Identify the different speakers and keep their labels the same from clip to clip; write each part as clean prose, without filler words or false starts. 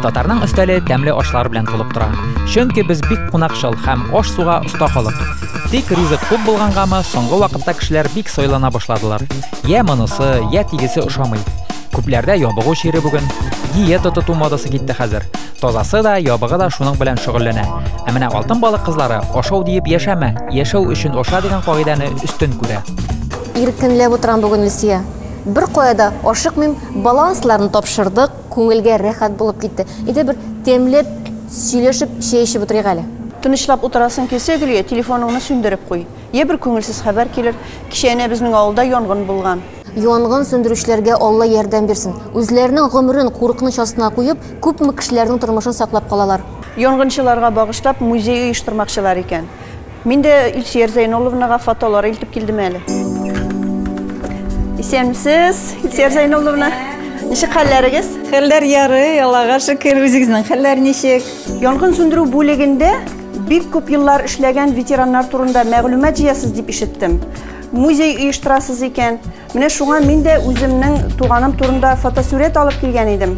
Speaker 1: Татарның өстәле тәмле ашлар белән тулып тора. Чөнки без бик кунакчыл һәм аш-суга оста халык. Тик ризык күп булгангамы, соңгы вакытта кешеләр бик сайлана башладылар. Йә монысы, йә тегесе ошамый. Күпләрдә ябыгу чире бүген. Диета тоту модасы китте хәзер. Тазасы да, ябыгы да шуның белән шөгыльләнә. Ә менә алтын балык кызлары ашау диеп яшәмә, яшәү өчен аша дигән кагыйдәне өстен күрә.
Speaker 2: Иркенләп утырам бүген, Люсия. Беркая да ашыкмыйм, балансларны тапшырдык, күңелгә рәхәт булып китте. Әйдә бер тәмләп сөйләшеп чәй эчеп утырыйк әле.
Speaker 3: Тынычлап утырасың килсә, Гөлия, телефоныңны сүндереп куй. Йә бер күңелсез хәбәр килер, кичә әнә безнең авылда янгын булган.
Speaker 2: Янгын сүндерүчеләргә Алла ярдәм бирсен. Үзләренең гомерен куркыныч астына куеп, күпме кешеләрнең тормышын саклап калалар.
Speaker 3: Янгынчыларга багышлап музей оештырмакчылар икән. Мин дә Илсөяр Зәйнулловнага фотолар илтеп килдем әле. Исәнмесез, Илсөяр Зәйнулловна. Ничек хәлләрегез?
Speaker 4: Хәлләр ярый, Аллага шөкер. Үзегезнең хәлләр ничек?
Speaker 3: Янгын сүндерү бүлегендә бик күп еллар эшләгән ветераннар турында мәгълүмат җыясыз дип ишеттем. Музей оештырасыз икән. Менә шуңа мин дә үземнең туганым турында фотосурәт алып килгән идем.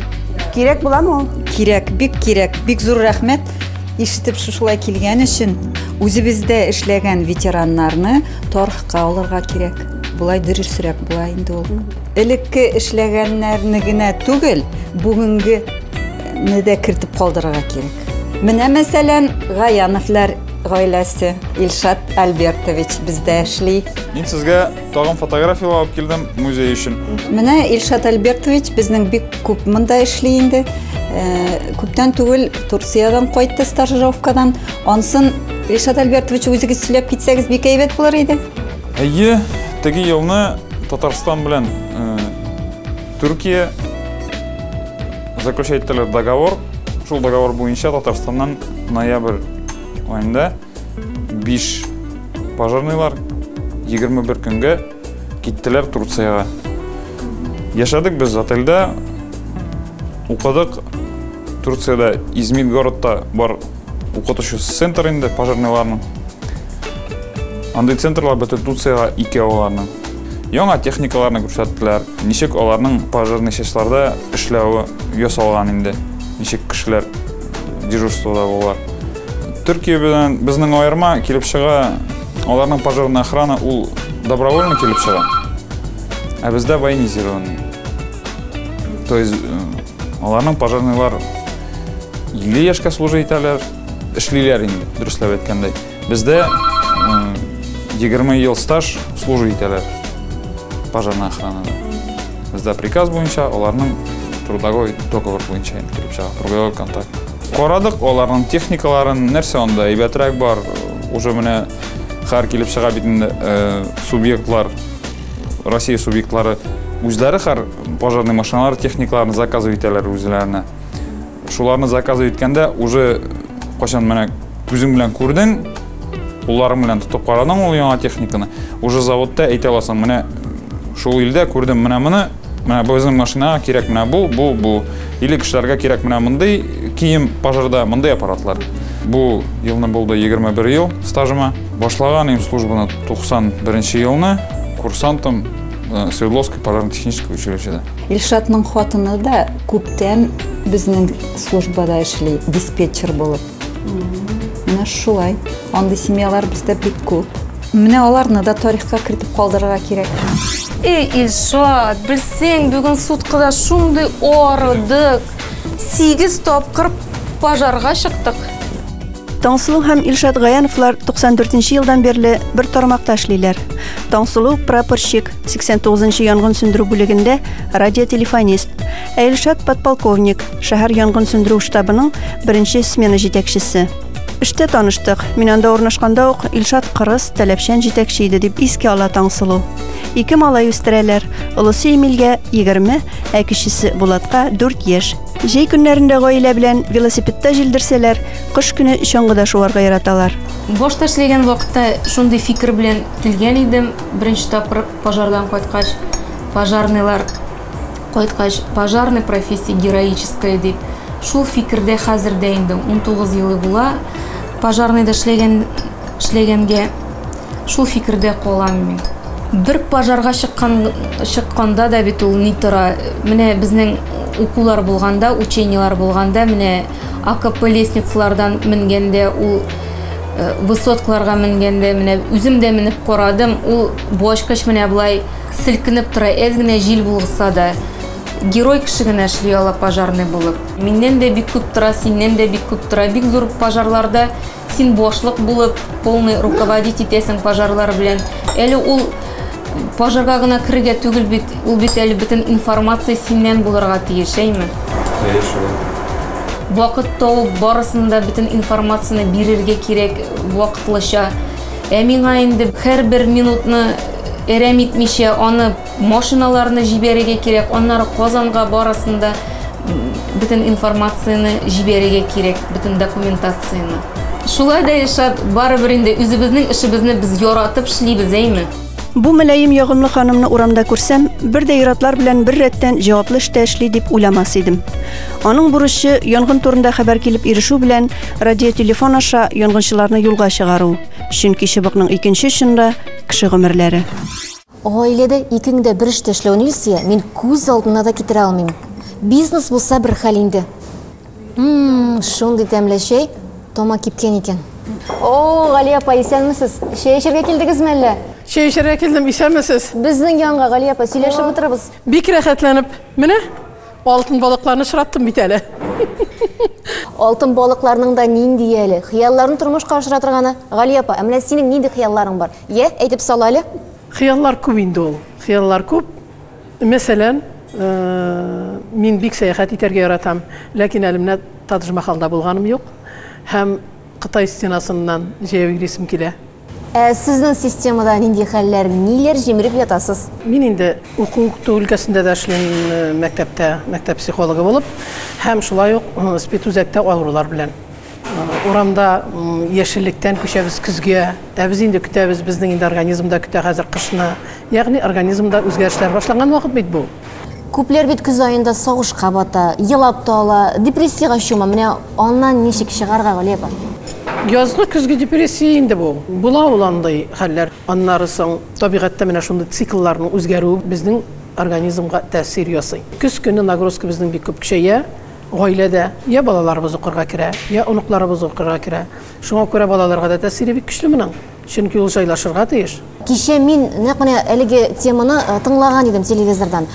Speaker 3: Кирәк буламы ул?
Speaker 4: Кирәк, бик кирәк. Бик зур рәхмәт ишетеп шушылай килгән өчен. Үзебездә эшләгән ветераннарны тарихка алырга кирәк. Болай дөресрәк була инде ул. Элекке эшләгәннәрне генә түгел, бүгенгене дә кертеп калдырырга кирәк. Менә мәсәлән, Гаяновлар гаиләсе, Илшат Альбертович бездә эшли.
Speaker 5: Мин сезгә Тагын фотографияләр алып килдем музей өчен.
Speaker 4: Менә Илшат Альбертович безнең бик күп монда эшли инде. Э, күптән түгел Турциядән кайтты стажировкадан. Ансын Илшат Альбертович үзегез сөйләп китсәгез бик әйбәт булыр иде.
Speaker 5: Әйе, теге елны Татарстан белән э, Төркия заключать иттеләр договор. Шул договор буенча Татарстаннан ноябрь аенда 5 пожарныйлар 21 көнгә киттеләр Турциягә. Яшәдек без отельдә, укыдык. Турциядә Измит городта бар укытучы центр инде пожарныйларның. Андый центрлар бөтен Турциягә ике аларның. Яңа техникаларны күрсәттеләр, ничек аларның пожарный частьларда эшләве ясалган инде, ничек кешеләр дежурствода булалар. Төркия белән безнең аерма килеп чыга, аларның пожарная охрана ул добровольно килеп чыга, ә бездә военизированный. То есть э, аларның пожарныйлар 50 яшькә служить итәләр, эшлиләр инде, дөресләп әйткәндәй. Бездә 20 ел стаж служить итәләр пожарная охранада. Бездә приказ буенча, аларның трудовой договор буенча инде килеп чыга, трудовой контракт. Карадык аларның техникаларын, нәрсә анда әйбәтрәк бар, уже менә хәр килеп чыга бит инде э, субъектлар, Россия субъектлары үзләре хәр пожарный машиналар техникаларын заказывать итәләр үзләренә. Шуларны заказывать иткәндә уже кайчан менә күзең белән күрдең, кулларың белән тотып карадың ул яңа техниканы, уже заводта әйтә аласың, менә шул илдә күрдем менә моны, менә безнең машинага кирәк менә бу, бу, бу. Или кешеләргә кирәк менә мондый кием пожарда, мондый аппаратлар. Бу елны булды 21 ел стажыма. Башлаган идем службаны 91 елны, курсантом э, Свердловской пожарно-технического училищеда.
Speaker 4: Илшатның хатыны да күптән безнең службада эшли, диспетчер булып. Менә шулай. Андый семьялар бездә бик күп. Менә аларны да тарихка кертеп калдырырга кирәк.
Speaker 6: Эй, Илшат, белсәң, бүген суткада шундый арыдык. 8 тапкыр пожарга чыктык.
Speaker 3: Таңсылу һәм Илшат Гаяновлар 94 нче елдан бирле бер тармакта эшлиләр. Таңсылу прапорщик, 89 нчы янгын сүндерү бүлегендә радиотелефонист, ә Илшат подполковник, шәһәр янгын сүндерү штабының беренче смена җитәкчесе. Эштә таныштык. Мин анда урнашканда ук Илшат кырыс, таләпчән җитәкче иде, дип искә ала Таңсылу. Ике малай үстерәләр. Олысы Эмильгә 20, ә кечесе Булатка 4 яшь. Җәй көннәрендә гаилә белән велосипедта җилдерсәләр, кыш көне чаңгыда шуарга яраталар.
Speaker 6: Башта эшләгән вакытта шундый фикер белән килгән идем. Беренче тапкыр пожардан кайткач, пожарныйлар кайткач, пожарный профессия героическая дип. Шул фикердә хәзер дә инде 19 елы була. Пожарныйда эшләгән эшләгәнгә шул фикердә калам мин. Бер пожарга чыккан чыкканда да бит ул ни тора. Менә безнең укулар булганда, учениелар булганда, менә АКП лестницалардан менгәндә, ул высоткаларга менгәндә, менә үзем дә менеп карадым, ул башкач менә болай селкенеп тора, әз генә җил булса да. Герой кеше генә эшли ала пожарный булып. Миннән дә бик күп тора, синнән дә бик күп тора. Бик зур пожарларда син башлык булып, полный руководить итәсең пожарлар белән. Әле ул пожарга гына керергә түгел бит, ул бит әле бөтен информация синнән булырга тиеш, әйме?
Speaker 5: Әйе, шулай.
Speaker 6: Вакыт табып, барысын да бөтен информацияне бирергә кирәк вакытлыча. Ә миңа инде һәрбер минутны әрәм итмичә, аны машиналарны җибәрергә кирәк, аннары Казанга барысын да бөтен информацияне җибәрергә кирәк, бөтен документацияне. Шулай да, Илшат, барыбер инде үзебезнең эшебезне без яратып эшлибез, әйме?
Speaker 3: Бу мөлаем ягымлы ханымны урамда күрсәм, бер дә ир-атлар белән бер рәттән җаваплы эштә эшли дип уйламас идем. Аның бурычы янгын турында хәбәр килеп ирешү белән радиотелефон аша янгынчыларны юлга чыгару. Чөнки чыбыкның икенче очында кеше гомерләре.
Speaker 2: Гаиләдә икең дә бер эштә эшләү Илсөя, мин күз алдына да китерә алмыйм. Бизнес булса бер хәл инде. Шундый тәмле чәй, тома кипкән икән. О, Галия апа, исәнмесез? Чәй эчәргә килдегезме әллә?
Speaker 7: Чәй эчәргә килдем, исәнмесез?
Speaker 2: Безнең янга, Галия апа, сөйләшеп утырабыз.
Speaker 7: Бик рәхәтләнеп. Менә алтын балыкларны очраттым бит әле.
Speaker 2: Алтын балыкларның да ниндие әле? Хыялларын тормышка ашыра торганы. Галия апа, ә менә синең нинди хыялларың бар? Йә, әйтеп сал әле.
Speaker 7: Хыяллар күп инде ул. Хыяллар күп. Мәсәлән, мин бик сәяхәт итәргә яратам, ләкин әле менә Тадж-Махалда булганым юк. Һәм Кытай стенасыннан җәяү йөрисем килә.
Speaker 2: Ә сезнең системада нинди хәлләр, ниләр җимереп ятасыз?
Speaker 7: Мин инде уку-укыту өлкәсендә дә эшлим, мәктәптә, мәктәп психологы булып, һәм шулай ук спецүзәктә авырулар белән. Урамда яшеллектән күчәбез көзгә. Ә без инде көтәбез, безнең инде организм да көтә хәзер кышны. Ягъни организмда үзгәрешләр башланган вакыт бит бу.
Speaker 2: Күпләр бит көз аенда сагышка бата, елап та ала, депрессиягә чума. Менә аннан ничек чыгарга, Галия апа?
Speaker 7: Язгы көзге депрессия инде бу. Була ул андый хәлләр. Аннары соң табигатьтә менә шундый циклларның үзгәрүе безнең организмга тәэсир ясый. Көз көне нагрузка безнең бик күп көчәя. Гаиләдә я балаларыбыз укырга керә, я оныкларыбыз укырга керә. Шуңа күрә балаларга да тәэсире бик көчле моның. Чөнки ул җайлашырга тиеш.
Speaker 2: Кичә мин нәкъ менә әлеге теманы тыңлаган идем телевизордан.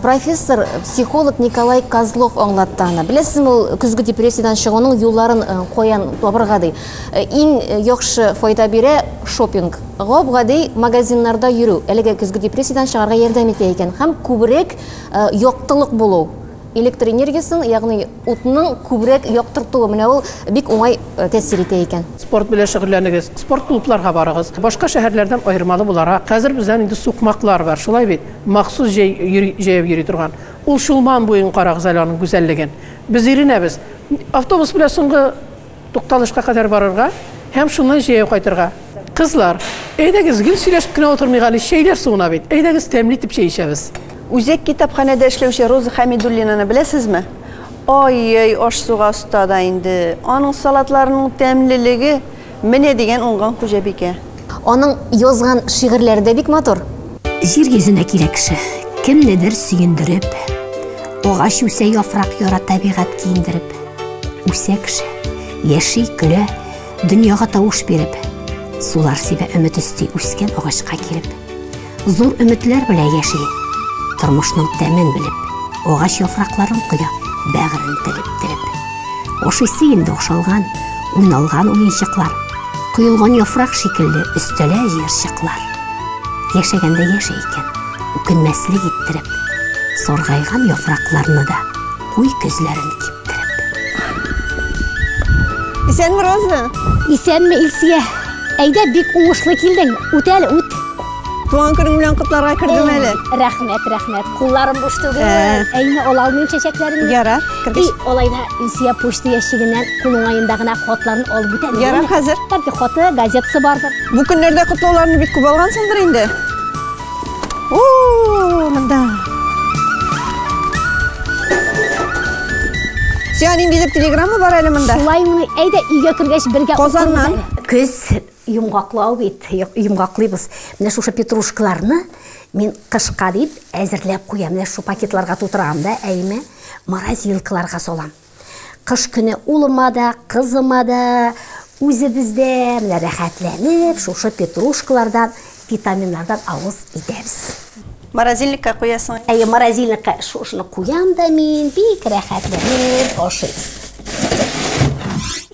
Speaker 2: Профессор, психолог Николай Козлов аңлатты аны. Беләсезме, ул көзге депрессиядән чыгуның юлларын каян табырга ди. Иң яхшы файда бирә шопинг. Гап-гади магазиннарда йөрү әлеге көзге депрессиядән чыгарга ярдәм итә икән. Һәм күбрәк яктылык булу. Электр энергиясын, ягъни утның күбрәк яктыртуы, менә ул бик уңай тәэсир итә икән.
Speaker 7: Спорт белән шөгыльләнегез, спорт клубларга барыгыз. Башка шәһәрләрдән аермалы буларак, хәзер бездә инде сукмаклар бар, шулай бит? Махсус җәяү йөри торган. Ул Чулман буен карагыз әле аның гүзәллеген. Без иренәбез. Автобус белән соңгы тукталышка кадәр барырга һәм шуннан җәяү кайтырга. Кызлар, әйдәгез, гел сөйләшеп кенә утырмыйк әле, чәйләр суына бит. Әйдәгез, тәмле итеп чәй эчәбез.
Speaker 3: Үзәк китапханәдә эшләүче Роза Хәмидуллинаны беләсезме? Ай-яй, аш-суга оста да инде. Аның салатларының тәмлелеге менә дигән уңган хуҗабикә.
Speaker 2: Аның язган шигырьләре дә бик матур.
Speaker 8: Җир йөзенә килә кеше, кемнедер сөендереп. Агач үсә, яфрак яра, табигать киендереп. Үсә кеше, яши, көлә, дөньяга тавыш биреп. Сулар сибә, өмет өсти, үскән агачка килеп. Зур өметләр белән яши, тормышның тәмен белеп, агач яфракларын коя, бәгырен телеп-телеп. Ашыйсы инде охшалган, уйналган уенчыклар, коелган яфрак шикелле өстәлә җыерчыклар. Яшәгәндә яшә икән, үкенмәслек иттереп, саргайган яфракларны да куй көзләрен киптереп.
Speaker 3: Исәнме, Роза?
Speaker 8: Исәнме, Илсия? Әйдә, бик уңышлы килдең. Үт әле, үт.
Speaker 3: Туган көнең белән котларга кердем әле.
Speaker 8: Рәхмәт, рәхмәт. Кулларым буш түгел. Әйме ала алмыйм чәчәкләреңне.
Speaker 3: Ярар, кергәч.
Speaker 8: И, алай да Илсия почта ящигеннән кул уңаенда гына хатларын алып үтә.
Speaker 3: Ярар, хәзер.
Speaker 8: Бәлки хаты, газетасы бардыр.
Speaker 3: Бу көннәрдә котлауларны бик күп алгансыңдыр инде. О, монда. Сиңа ниндидер телеграмма бар әле монда.
Speaker 8: Шулаймыни? Әйдә, өйгә кергәч бергә
Speaker 3: Казаннан.
Speaker 8: укырбыз әле. Көз йомгаклау бит, йомгаклыйбыз. Менә шушы петрушкаларны мин кышка дип әзерләп куям. Менә шушы пакетларга тутырам да, әйме. морозилкаларга салам. Кыш көне улыма да, кызыма да, үзебез дә менә рәхәтләнеп шушы петрушкалардан, витаминнардан авыз итәбез.
Speaker 3: Морозильникка куясың?
Speaker 8: Әйе, морозильникка шушыны куям да мин, бик рәхәтләнеп ашыйбыз.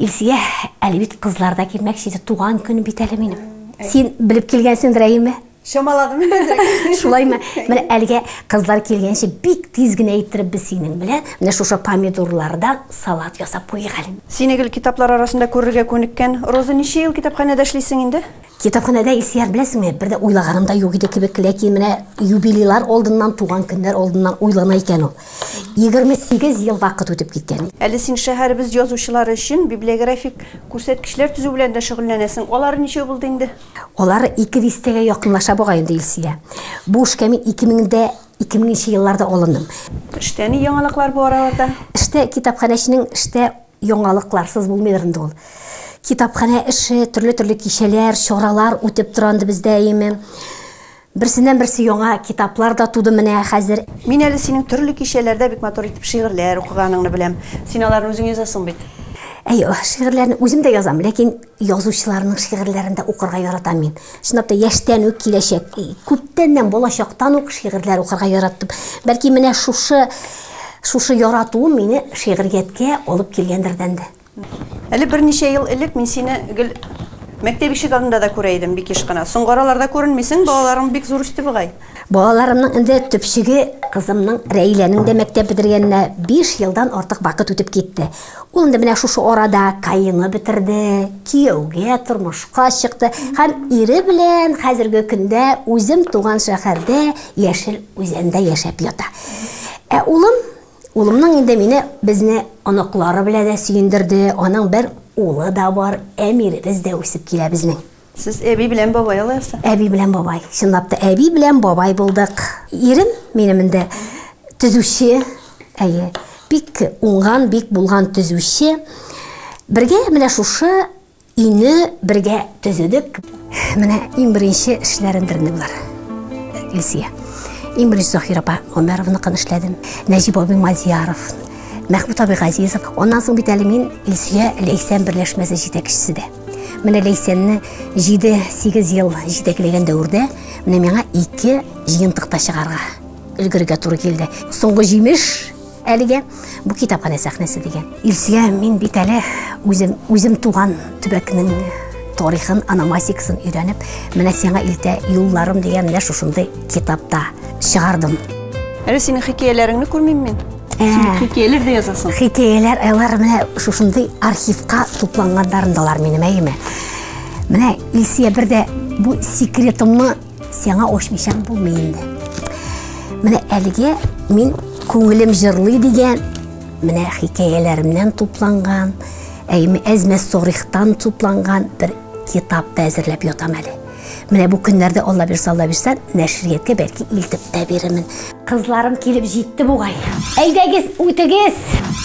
Speaker 8: Илсөя, әле бит кызлар да килмәкче иде, туган көнем бит әле минем. Син белеп килгәнсеңдер, әйеме?
Speaker 3: Чамаладым инде әзрәк.
Speaker 8: Шулаймы? Менә әлегә кызлар килгәнче бик тиз генә иттереп без синең белән менә шушы помидорлардан салат ясап куйыйк әле.
Speaker 3: Сине гел китаплар арасында күрергә күнеккән. Роза, ничә ел китапханәдә эшлисең инде?
Speaker 8: Китапханәдә, Илсөяр, беләсеңме, бер дә уйлаганым да юк иде кебек, ләкин менә юбилейлар алдыннан, туган көннәр алдыннан уйлана икән ул. 28 ел вакыт үтеп киткән.
Speaker 3: Әле син шәһәребез язучылары өчен библиографик күрсәткечләр төзү белән дә шөгыльләнәсең. Алары ничәү булды инде?
Speaker 8: Алары ике дистәгә якынлаша бугай инде, Илсөя. Бу эшкә мин 2000дә, 2000 елларда алындым.
Speaker 3: Эштә ни яңалыклар бу араларда?
Speaker 8: Эштә китапханәченең эштә яңалыкларсыз булмыйдыр инде ул. Китапханә эше, төрле-төрле кичәләр, чаралар үтеп тора инде бездә, әйеме. Берсеннән берсе яңа китаплар да туды менә хәзер.
Speaker 3: Мин әле синең төрле кичәләрдә бик матур итеп шигырьләр укыганыңны беләм. Син аларны үзең язасың бит.
Speaker 8: Әйе, шигырьләрне үзем дә язам, ләкин язучыларның шигырьләрен дә укырга яратам мин. Чынлап та яшьтән үк киләчәк, күптәннән балачактан ук шигырьләр укырга яраттым. Бәлки менә шушы шушы яратуым мине шигърияткә алып килгәндердән дә.
Speaker 3: Әле берничә ел элек мин сине гел мәктәп ишек алдында да күрә идем бик еш кына. Соңгы араларда күренмисең, балаларың бик зур үсте бугай.
Speaker 8: Балаларымның инде төпчеге кызымның Рәйләнең дә мәктәп бетергәненә 5 елдан артык вакыт үтеп китте. Ул инде менә шушы арада КАИны бетерде, кияүгә, тормышка чыкты һәм ире белән хәзерге көндә үзем туган шәһәрдә Яшел Үзәндә яшәп ята. Ә улым, улымның инде мине безне оныклары белән дә сөендерде, аның бер улы да бар, Әмиребез дә үсеп килә безнең.
Speaker 3: Сез әби белән бабай алайса?
Speaker 8: Әби белән бабай, чынлап та әби белән бабай булдык. Ирем минем инде төзүче, әйе, бик уңган, бик булган төзүче. Бергә менә шушы өйне бергә төзедек. Менә иң беренче эшләремдер инде болар. Илсия. Иң беренче Заһир апа Гомәровныкын эшләдем. Нәҗип абый Мадьяров, Мәхмүт абый Газизов. Аннан соң бит әле мин Илсөя Ләйсән берләшмәсе җитәкчесе дә. Менә Ләйсәнне 7-8 ел җитәкләгән дәвердә менә миңа ике җыентык та чыгарга өлгерергә туры килде. Соңгы җимеш әлегә бу китапханә сәхнәсе дигән. Илсөя, мин бит әле үзем, үзем туган төбәкнең тарихын, ономастикасын өйрәнеп, менә сиңа илтә юлларым дигән менә шушындый китапта чыгардым.
Speaker 3: Әле синең хикәяләреңне күрмим мин. Син хикәяләр дә язасың.
Speaker 8: Хикәяләр, алар менә шушындый архивка тупланганнарындалар минем, әйеме. Менә Илсөя, бер дә бу секретымны сиңа ачмыйча булмый инде. Менә әлегә мин күңелем җырлый дигән менә хикәяләремнән тупланган, әйеме, әзмәс тарихтан тупланган бер китап та әзерләп ятам әле. Менә бу көннәрдә Алла бирсә, Алла бирсә, нәшрияткә бәлки илтеп тә бирермен. Кызларым килеп җитте бугай. Әйдәгез, үтегез!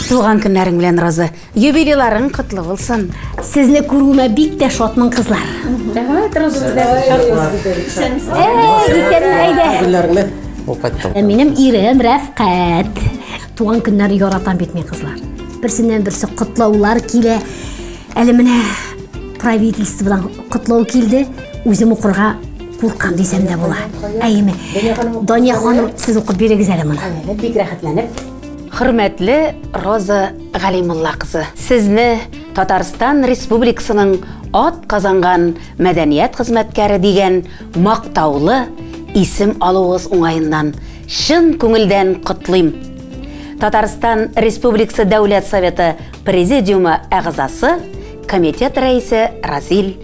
Speaker 9: Туган көннәрең белән, Роза. Юбилейларың котлы булсын.
Speaker 8: Сезне күрүемә бик тә шатмын, кызлар.
Speaker 9: Рәхмәт, Роза, без дә шатбыз.
Speaker 8: Исәнме, әйдә.
Speaker 10: Көннәреңне ул кайтты.
Speaker 8: Минем ирем Рәфкать. Туган көннәрне яратам бит мин, кызлар. Берсеннән берсе котлаулар килә. Әле менә правительстводан котлау килде. Үзем укырга куркам дисәм дә була. Әйеме? Дания ханым, сез укып бирегез әле моны.
Speaker 9: Бик рәхәтләнеп. Хөрмәтле Роза Галимулла кызы, сезне Татарстан Республикасының ат казанган мәдәният хезмәткәре дигән мактаулы исем алуыгыз уңаеннан чын күңелдән котлыйм. Татарстан Республикасы Дәүләт Советы Президиумы әгъзасы, комитет рәисе Разил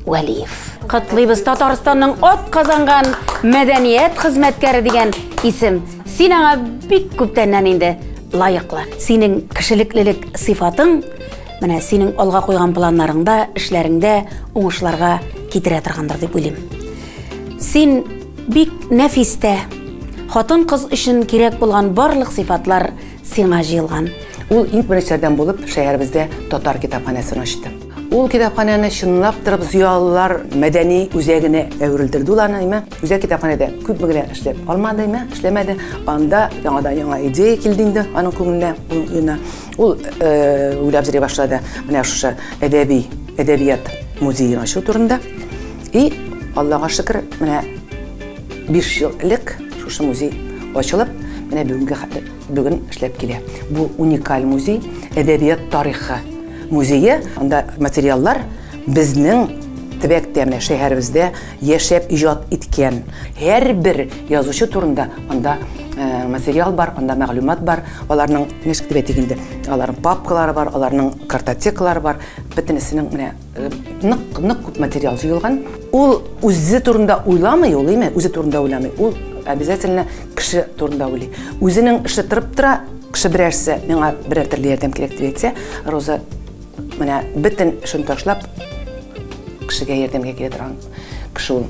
Speaker 9: Вәлиев. Котлыйбыз Татарстанның ат казанган мәдәният хезмәткәре дигән исем. Син аңа бик күптәннән инде лаеклы. Синең кешелеклелек сыйфатың менә синең алга куйган планнарыңда, эшләреңдә уңышларга китерә торгандыр дип уйлыйм. Син бик нәфис тә. Хатын-кыз өчен кирәк булган барлык сыйфатлар сиңа җыелган.
Speaker 10: Ул иң беренчеләрдән булып шәһәребездә татар китапханәсен ачты. Ул китапханәне чынлап торып зыялылар мәдәни үзәгенә әверелдерде ул аны, әйме. Үзәк китапханәдә күпме генә эшләп алмады, әйме, эшләмәде. Анда яңадан яңа идея килде инде аның күңеленә, уена. Ул уйлап йөри башлады менә шушы әдәби, әдәбият музеен ачу турында. И Аллага шөкер, менә 5 ел элек шушы музей ачылып, менә бүгенге хәтле бүген эшләп килә. Бу уникаль музей, әдәбият тарихы музее. Анда материаллар безнең төбәктә, менә шәһәребездә яшәп иҗат иткән һәрбер язучы турында анда материал бар, анда мәгълүмат бар. Аларның, ничек дип әйтик инде, аларның папкалары бар, аларның картотекалары бар. Бөтенесенең менә нык, нык күп материал җыелган. Ул үзе турында уйламый, ул име, үзе турында уйламый. Ул обязательно кеше турында уйлый. Үзенең эше торып тора, кеше берәрсе миңа берәр төрле ярдәм кирәк дип әйтсә, Роза менә бөтен эшен ташлап кешегә ярдәмгә килә торган кеше ул.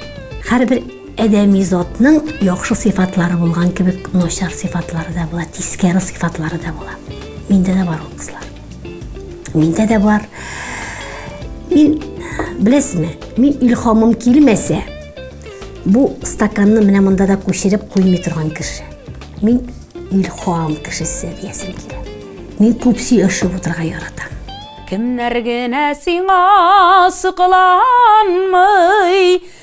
Speaker 8: Һәрбер адәми затның яхшы сыйфатлары булган кебек, начар сыйфатлары да була, тискәре сыйфатлары да була. Миндә дә бар ул, кызлар. Миндә дә бар. Мин, беләсезме, мин илһамым килмәсә, бу стаканны менә монда да күчереп куймый торган кеше. Мин илһам кешесе диясем килә. Мин күп сөйләшеп утырырга яратам.
Speaker 9: Кемнәр генә сиңа сокланмый,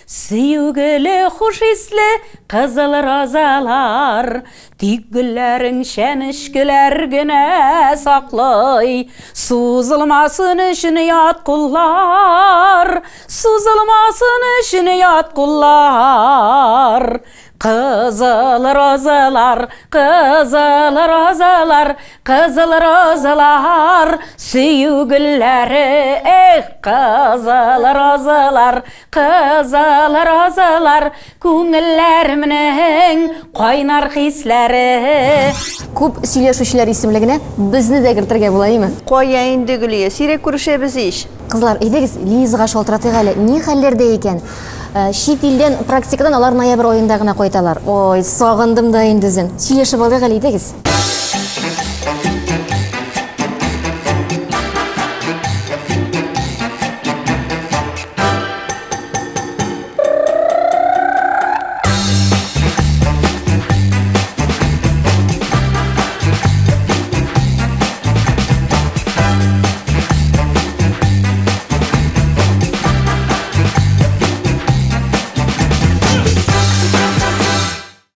Speaker 9: сөю гөле хуш исле кызыл розалар, тик гөлләрең чәнечкеләр генә саклый, сузылмасын өчен ят куллар, сузылмасын өчен ят куллар. Кызыл розалар, кызыл розалар, кызыл розалар, сөю гөлләре, эх, кызыл розалар, кызыл розалар, күңелләремнең кайнар хисләре.
Speaker 2: Күп сөйләшүчеләр исемлегенә безне дә кертергә була, әйеме?
Speaker 3: Кая инде, Гөлия, сирәк күрешәбез ич.
Speaker 2: Кызлар, әйдәгез, Лизага шалтыратыйк әле. Ни хәлләрдә икән? Чит илдән практикадан алар ноябрь аенда гына кайталар. Ой, сагындым да инде үзен. Сөйләшеп алыйк әле, әйдәгез.